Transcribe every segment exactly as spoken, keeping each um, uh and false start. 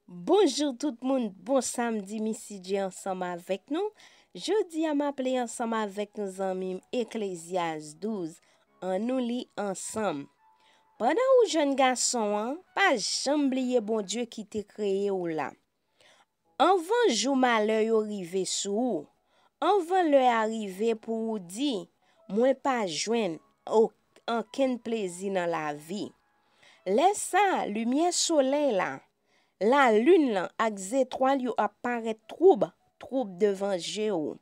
Bonjou tout moun, bon samdi, Missy J ansanm avèk nou. Jodi a m ap li ansanm avèk nou zanmi m Eklezyas douz. Ann nou li ansanm. Pandan ou jèn gason an, pa janm bliye Bondye ki te kreye w la. Anvan jou malè yo rive sou ou, anvan lè a rive pou ou di, "Mwen pa jwenn o-, ankenn plezi nan lavi." Lè sa a, limyè solèy la, lalin lan ak zetwal yo ap parèt twoub, twoub devan je w.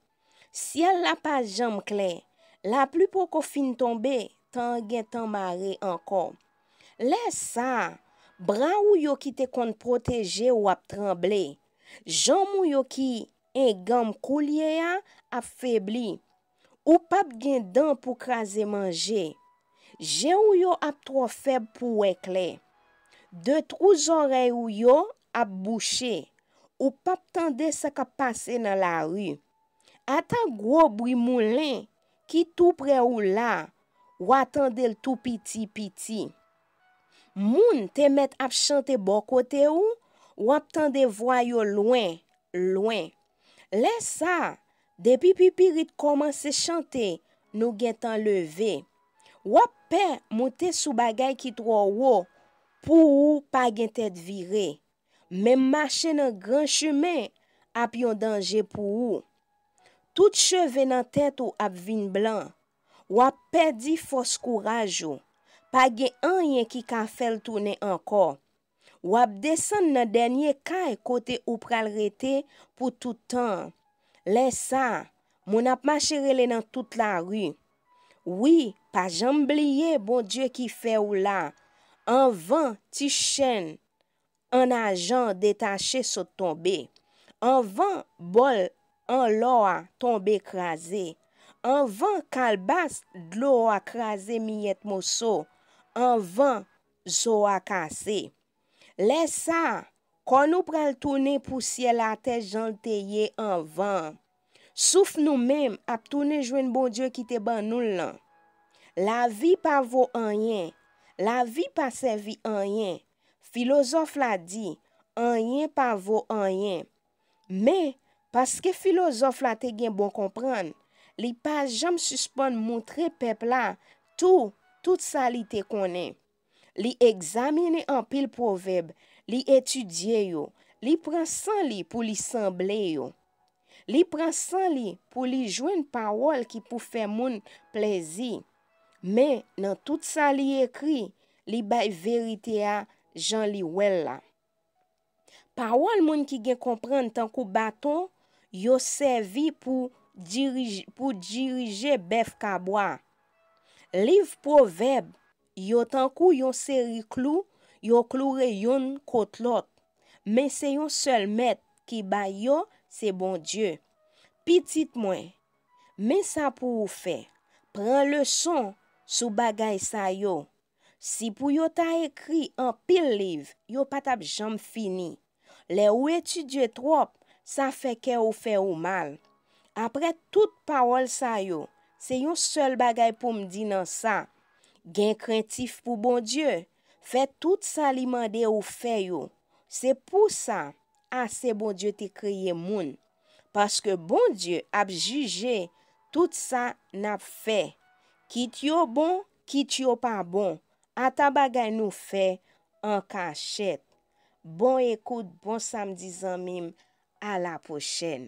Syèl la pa janm klè, lapli poko fin tonbe, tan an gentan mare ankò. Lè sa a, bra ou yo ki te konn pwoteje w ap tranble, janm ou yo ki enganm koulye a ap febli. Ou p ap gen dan pou kraze manje. Je w yo ap twò fèb pou wè klè. De twou zòrèy ou yo ap bouche. Ou p ap tande sa k ap pase nan lari. Ata gwo bri moulen ki tou prè ou la, w a tande l tou piti piti. Moun te mèt ap chante bò kote ou, w ap tande vwa yo lwen, lwen. Lè sa a, depi pipirit kòmanse chante, nou gentan leve. W ap pè moute sou bagay ki twò wo pou ou pa gen tèt vire. Menm mache nan gran chimen ap yon danje pou ou. Tout cheve nan tèt ou ap vin blan. W ap pèdi fòs kouraj ou. Pa gen anyen ki ka fè l tounen ankò. W ap desann nan dènye kay kote ou pral rete pou tout tan an. Lè sa a, moun ap mache rele nan tout lari. Wi, pa janm bliye Bondye ki fè ou la. Anvan ti chèn an ajan detache sot tonbe, anvan bòl an lò a tonbe kraze, anvan kalbas dlo a kraze miyèt moso, anvan zo a kase. Lè sa a, kò nou pral tounen pousyè latè jan l te ye anvan an. Souf nou menm ap tounen jwenn Bondye ki te ban nou l lan. Lavi pa vo anyen. Lavi pa sèvi anyen. Filozòf la di, "Anyen pa vo anyen." Men, paske filozòf la te gen bon konprann, li pa janm sispann moutre pèp la tou, tout sa li te konnen. Li egzamine anpil pwovèb, li etidye yo, li pran san li pou li sanble yo. Li pran san li pou li jwenn pawòl ki pou fè moun plezi. Men, nan tout sa li ekri, li bay verite a jan li wè l la. Pawòl moun ki gen konprann tankou baton yo sèvi pou dirij-, pou dirije bèf kabwa. Liv Pwovèb yo tankou yon seri klou yo kloure youn kot lòt, men se yon sèl Mèt ki bay yo, se Bondye. Pitit mwen, men sa pou ou fè, pran leson sou bagay sa yo. Si pou yo ta ekri anpil liv, yo pa t ap janm fini. Lè ou etidye twòp, sa fè kè ou fè ou mal. Apre tout pawòl sa yo, se yon sèl bagay pou m di nan sa. Gen krentif pou Bondye, fè tout sa li mande ou fè yo. Se pou sa, ase Bondye te kreye moun. Paske Bondye ap jije tout sa n ap fè. Kit yo bon, kit yo pa bon. Ata bagay nou fè an kachèt. Bon ekout, bon samdi zanmi m, a la pwochèn.